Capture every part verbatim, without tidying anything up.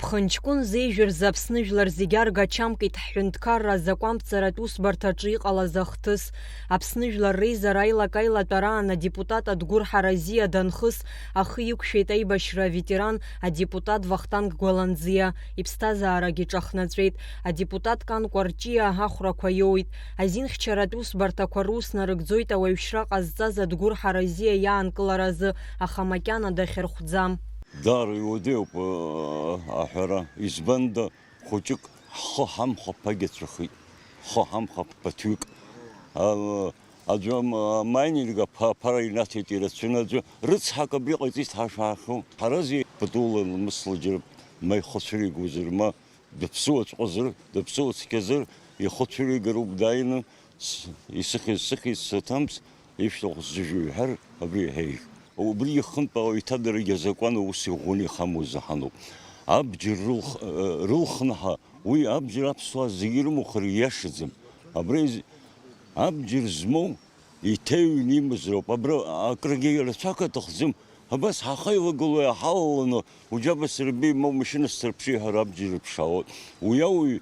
Хынҷкәын зеижә рзы Аԥсны жәлар зегьы аргачамкит ҳҳәынҭқарра азакәанԥҵаратә усбарҭаҿы иҟалаз ахҭыс. Аԥсны Жәлар Реизара аилак-аилатәараан адепутат Адгәыр Ҳаразиа данхыс, ахы иқәшәеит аибашьра аветеран, адепутат Вахтанг Гәаланӡиа. Иԥсҭазаарагьы ҿахнаҵәеит. Адепутат Кан Кәарҷиа ахәрақәа иоуит. Азинхьчаратә усбарҭақәа рус нарыгӡоит ауаҩшьра ҟазҵаз Адгәыр Ҳаразиа иаанкыларазы, аха макьана дахьырхәӡам. Даара иуадаҩуп, э, аҳәара. Избанда, хәыҷык ҳхы ҳамхәа ԥагьацәахеит. Ҳхы ҳамхәа ԥаҭҩык. А, аӡәы ам-, амайнинг аԥа-, аԥара инаҭеит ирацәаны аӡәы. Рыцҳак абри ҟаиҵеит ҳашаахьоу. Ҳаразиа патула лмысла џьара ма ихы цәыригозар, ма дыԥсуаҵәҟьазар, дыԥсуа цқьазар, ихы цәыригароуп дааины. С-, исыхьыз сыхьит, саҭамс, ишәҭаху сзыжәу иҳәар, абри иҳәеит. Убри ихынтә ауаҩ иҭадарагьы азакәан аус иӷәӷәаны ихамоу заҳаноуп. Абџьар рылх-, э, рылхны ҳа, уи абџьар аԥсуаа зегьы ирымухыр ииашаӡам. Абра из-, абџьар змоу иҭеҩны имазароуп. Абра акрагьы рацәак аҭахӡам. Абас ҳахеилагыло иҳалаланы, уџьаба сырбеи, ма умашьына сҭарԥши ҳәа рабџьар рыԥшаауеит. Уи ауаҩ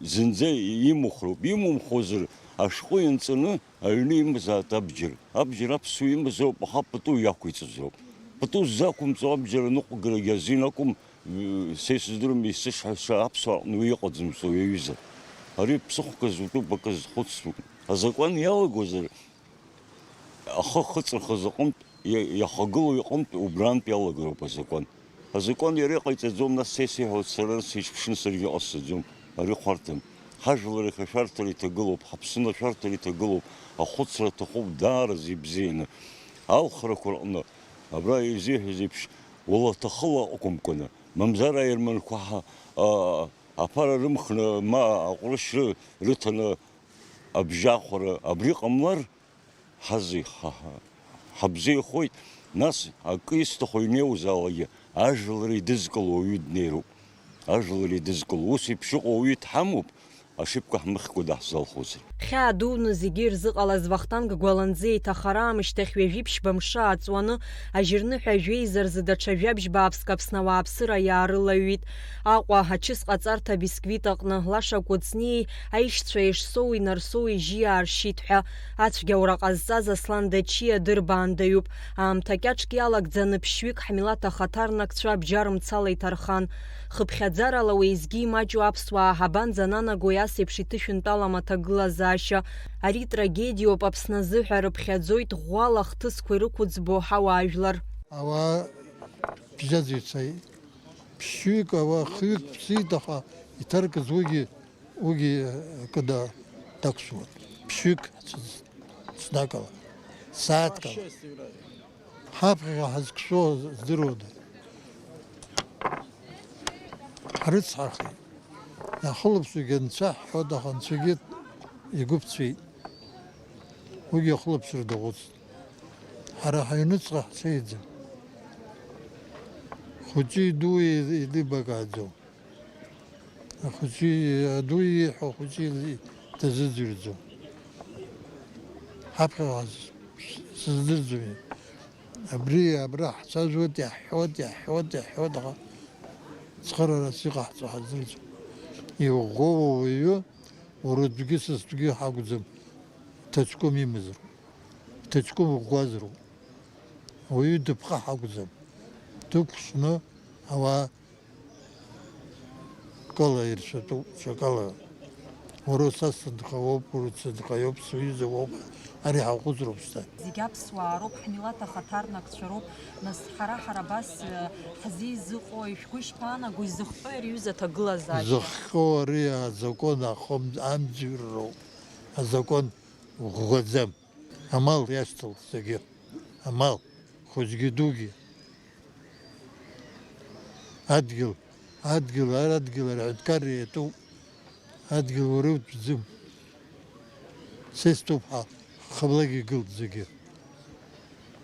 зынӡа имухроуп. Имумхозар, ашәҟәы ианҵаны аҩны имазааит абџьар. Абџьар аԥсуа имазароуп, аха пату иақәиҵазароуп. Пату ззақәымҵо абџьар аныҟәгарагьы азин акәым, са исыздырам, исышҳәаша аԥсуааҟны уи иҟаӡам, сыҩаҩыза. Ари ԥсыхәа зутәуп, акы зхәыцтәуп. Азакәан иалагозар, ахы ахыҵырхыз аҟынтә, иа-, иахагылоу иҟынтә убрантә иалагароуп азакәан. Азакәан иара иҟаиҵаӡом, нас са исеиҳәоит, сара сиҿԥшны саргьы иҟасҵаӡом. Ари хәарҭам. Ҳажәлар иахьа ашәарҭара иҭагылоуп, ҳаԥсны ашәарҭара иҭагылоуп, ахәыцра аҭахуп даараӡа ибзианы. Алхрақәа рҟны, абра изиҳәаз еиԥш, уалаҭахыла акәымкәаны, мамзар аерманқәа ҳа-, а-, аԥара рымхны, ма аҟәрышь ры-, рыҭаны абжьахәара, абри ҟамлар, Ҳази-, ҳа-, ҳа-, ҳабзиахоит, нас акы исҭаху инеиуазаалакгьы ажәлар идызкыло ауаҩы днеироуп. Ажәлар идызкыло, ус еиԥш иҟоу ауаҩы дҳамоуп, ашьыпкәа ҳмыхькәа даҳзалхозар. Хьаа дуны зегьы ирзыҟалаз Вахтанг Гәаланӡиа иҭахара аамышьҭахь ҩажәи ԥшьба мшы ааҵуаны, ажьырныҳәа жәеиза рзы даҽа жәабжь бааԥск Аԥсны ауааԥсыра иаарылаҩҩит. Аҟәа, ачыс ҟаҵарҭа абисквит аҟны, Лаша Кәыҵниеи аишьцәа Ешсоуи Нарсоуи жьи ааршьит ҳәа. Ацәгьаура ҟазҵаз Аслан Дачиа дырбаандаҩуп. Аамҭа кьаҿк иалагӡаны ԥшьҩык ҳмилаҭ ахаҭарнакцәа абџьар мцала иҭархан. Хыԥхьаӡарала уеизгьы имаҷу аԥсуаа ҳабанӡананагои ас еиԥш иҭышәынтәалам аҭагылазаашьа? Ари трагедиоуп Аԥсны азыҳәа, рыԥхьаӡоит ӷәӷәала ахҭысқәа ирықәыӡбо ҳауаажәлар. Ауаа бжьаӡа ицеит. Ԥшьҩык ауаа, хҩык ԥсит, аха иҭаркыз уигьы, уигьы акы да-, дақәшәуан. Ԥшьҩык ц-, ц-, ҽнакала, сааҭкала. Ҳаԥхьаҟа ҳазқәшәо здыруада? Ҳрыцҳахеит. Иахылаԥшуагьы анцәа ҳҳәоит, аха анцәагьы игәы ԥҵәеит. Уигьы ахылаԥшра даҟәыҵт. Ҳара ҳаҩныҵҟа ҳцеиӡам. Хәыҷи дууи еилибакааӡом. Ахәыҷи, адуи ииҳәо ахәыҷи дазыӡырҩӡом. Ҳаԥхьаҟа сыздырӡом. Абри абра ҳцәажәоит, иаҳҳәоит, иаҳҳәоит, иаҳҳәоит, аха цхыраарас иҟаҳҵо ҳаздырӡом. Иӷәӷәоу ауаҩы, уара утәгьы са стәгьы ҳакәӡам, ҭаҷкәым имазароуп. Ҭаҷкәым ӷәӷәазароуп. Ауаҩы дыԥҟа ҳакәӡам. Дықәшны ауаа кала иршәатәуп, ҽакала. Уара са сынхароуп, уара сынхароуп, суҩыза уоуп, ари ҳаҟәыҵроуп шьҭа. Зегь аԥсуаа роуп, ҳмилаҭ ахаҭарнакцәа роуп, нас ҳара, ҳара абас, э, ҳзеизыҟои, шәгәы ишԥаанаго, изыхҟьои ари аҩыза аҭагылазаашьа? Зыхҟьо ари азакәан ахым-, амӡырроуп, азакәан ӷәӷәаӡам. Амал иашьҭалт зегьы. Амал, хәыҷгьы дугьы. Адгьыл, адгьыл, ар адгьыл, ари аҳәынҭқарра иатәуп. Адгьыл уара утәӡам. Са истәуп ҳәа, хаблагьы игылт зегьы.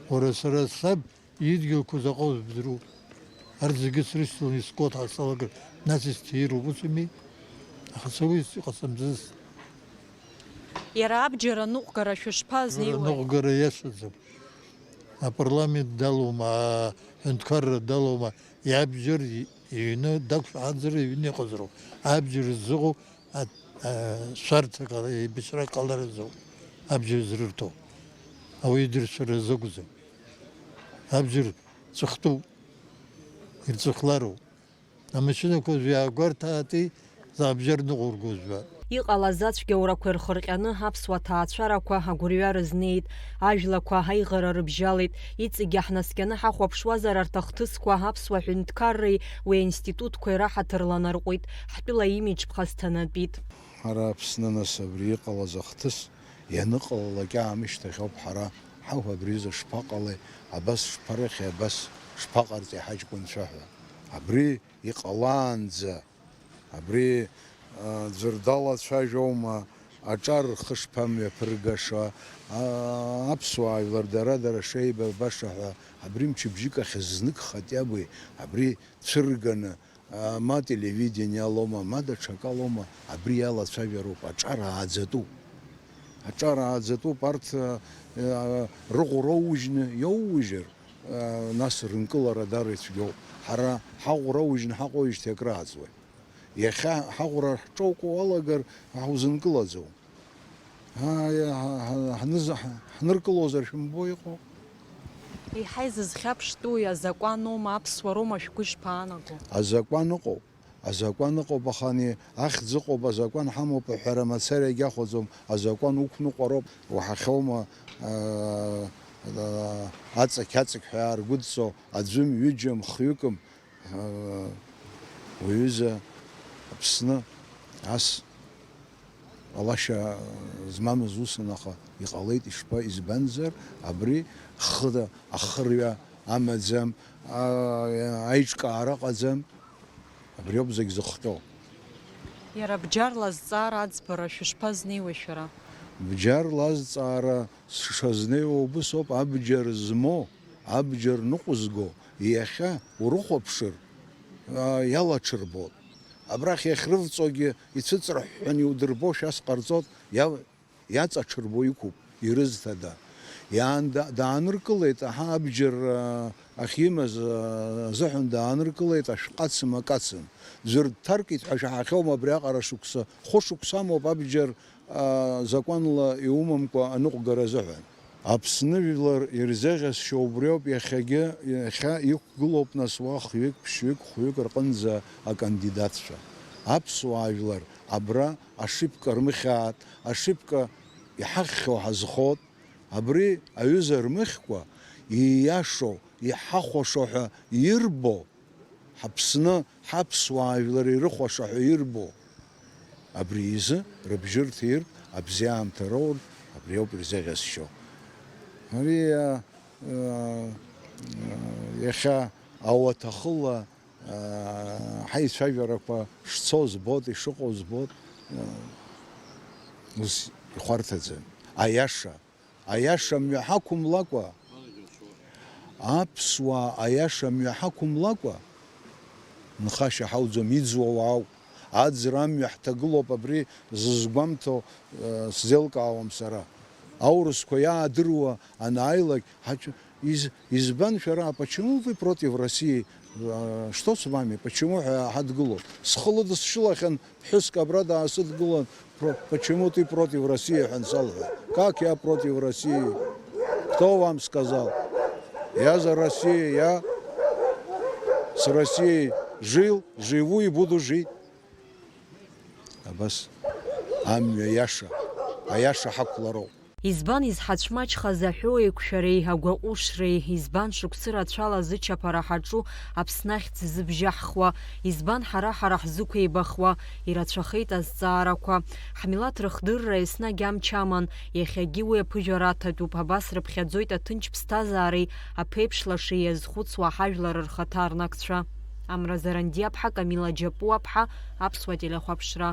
Уара сара саб Идгьылқәа заҟа узбдыруа. Арҭ зегьы срышьҭаланы искуа ҳасалагар, нас исҭиироуп, ус ами? Аха са уи иҟасымҵаӡац. Иара абџьар аныҟәгара шәышԥазнеиуеи? Аныҟәгара иашаӡам. Апарламент далоума, аҳәынҭқарра далоума, иабџьар и-, Иҩны дақәшәаанӡара иҩны иҟазароуп. Абџьар ззыҟоу, а, а, шәарҭак ала, еибашьрак ҟаларазоуп. Абџьар зрырҭо. Ауаҩы идыршәара азакәзар. Абџьар ҵәахтәуп. Ирҵәахлароуп. Амашьынақәа уажә иаагәарҭаатәи, абџьар ныҟәыргозшәа. Иҟалаз ацәгьаурақәа ирхырҟьаны аԥсуа ҭаацәарақәа агәырҩа рызнеит, ажәлақәа аиӷара рыбжьалеит. Иҵегьы ҳнаскьаны ҳахәаԥшуазар, арҭ ахҭысқәа аԥсуа ҳәынҭқарреи уи аинститутқәеи раҳаҭыр ланарҟәит, ҳтәыла имидж ԥхасҭанатәит. Ҳара Аԥсны, нас, абри иҟалаз ахҭыс ианыҟалалак аамышьҭахь ауп ҳара ҳаҳ абри изы шԥаҟалеи, абас шԥарыхьи, абас шԥаҟарҵеи ҳаҷкәынцәа ҳәа. Абри иҟалаанӡа, абри, а, ӡәыр далацәажәома, аҿар рхы шԥамҩаԥыргаша, а, аԥсуаа жәлар дара-дара шеибабаша ҳәа, абри мчыбжьык ахь знык хатиабеи абри цәырганы, а, ма телевидение алоума, ма даҽак алоума, абри иалацәажәароуп, аҿар ааӡатәуп. Аҿар ааӡатәуп, арҭ, а, а, рыӷәра уужьны иоуужьыр, нас рынкылара дара ицәгьоуп. Ҳара ҳаӷәра уажәны ҳаҟоуижьҭеи акрааҵуеит. Иахьа ҳаӷәра ҳҿоукуа уалагар, ҳаузынкылаӡом. Ҳа-, ҳа-, ҳа-, ҳныз-, ҳ-, ҳныркылозар шәымбо иҟоу? Еиҳа изызхьаԥштәуи азакәаноума, аԥсуароума, шәгәы ишԥаанаго? Азакәан ыҟоуп. Азакәан ыҟоуп, аха ани ахьӡ ыҟоуп, азакәан ҳамоуп аҳәара мацара иагьахәаӡом, азакәан уқәныҟәароуп, уаҳахьоума, аа, аа, аҵықь-аҵықь ҳәа иааргәыдҵо аӡәым, ҩыџьам, хҩыкым, аа, уҩыза Аԥсны ас ҟалашьа змамыз усын, аха иҟалеит, ишԥа-, избанзар, абри хыда ахырҩа амаӡам, аа, аиҿкаара ыҟаӡам. Абри ауп зегь зыхҟьо. Иара бџьарла азҵаара аӡбара шәышԥазнеиуеи шәара? Бџьарла азҵаара сшазнеиуа убыс ауп, абџьар змоу, абџьар ныҟәызго, иахьа урыхәаԥшыр, а, иалаҽырбоит. Абрахь иахьрывҵогьы ицәыҵрыҳәҳәаны иудырбошәа ас ҟарҵоит, иа-, иаҵаҽырбо иқәуп, ирызҭада? Иаанда-, дааныркылеит, аҳа, абџьар, а, ахьимаз, а, азыҳәан дааныркылеит, ашәҟәы ацым, акы ацым. Ӡәыр дҭаркит ҳәа шәаҳахьоума абриаҟара шықәса? Хәышықәса амоуп абџьар, а, закәанла иумамкәа аныҟәгара азыҳәан. Аԥсны жәлар ирзеӷьасшьо убриоуп иахьагьы, иахьа иқәгылоуп нас уа хҩык, ԥшьҩык, хәҩык рҟынӡа акандидатцәа. Аԥсуаа жәлар абра ашыпка рмыхьаат, ашыпка иҳахьхьоу ҳазхот, абри аҩыза рмыхькәа ииашоу, иҳахәашоу ҳәа ирбо, ҳаԥсны, ҳаԥсуаа жәлар ирыхәаша ҳәа ирбо, абри изы рыбжьы рҭиртә, абзиаамҭа роур, абри ауп ирзеӷьасшьо. Ари, а, а, иахьа ауаҭахыла, а, ҳаицәажәарақәа шцо збот, ишыҟоу збот, а, ус ихәарҭаӡам. Аиаша, аиаша мҩа ҳақәымлакәа, аԥсуаа аиаша мҩа ҳақәымлакәа, нхашьа ҳауӡом, иӡуа уаауп. Аӡра амҩа ҳҭагылоуп, абри зызгәамҭо, э, сзеилкаауам сара. Аурысқәа иаадыруа анааилак, ҳач-, из-, избан шәара, почему вы против России? Э, что с вами? Почему ҳәа ҳадгыло? Схы лыдысшьылахьан ԥҳәыск абра даасыдгылан, про-, почему ты против России ҳәа ансалҳәа. Как я против России? Кто вам сказал? Я за Россию, я с Россией жил, живу и буду жить. Абас амҩа иаша, аиаша ҳақәлароуп. Избан изҳацәмаҷхаз аҳәоу еиқәшәареи агәаҟәышреи, избан шықәсы рацәала зычаԥара ҳаҿу Аԥсны ахьӡ зыбжьаҳхуа, избан ҳара-ҳара ҳзықәеибахуа, ирацәахеит азҵаарақәа. Ҳмилаҭ рыхдырра еснагь амч аман, иахьагьы уи аԥыжәара аҭатәуп, абас рыԥхьаӡоит аҭынч ԥсҭазаареи аԥеиԥш лашеи иазхәыцуа ҳажәлар рхаҭарнакцәа. Амра Зарандиаԥҳа, Камила Џьапуаԥҳа, Аԥсуа телехәаԥшра.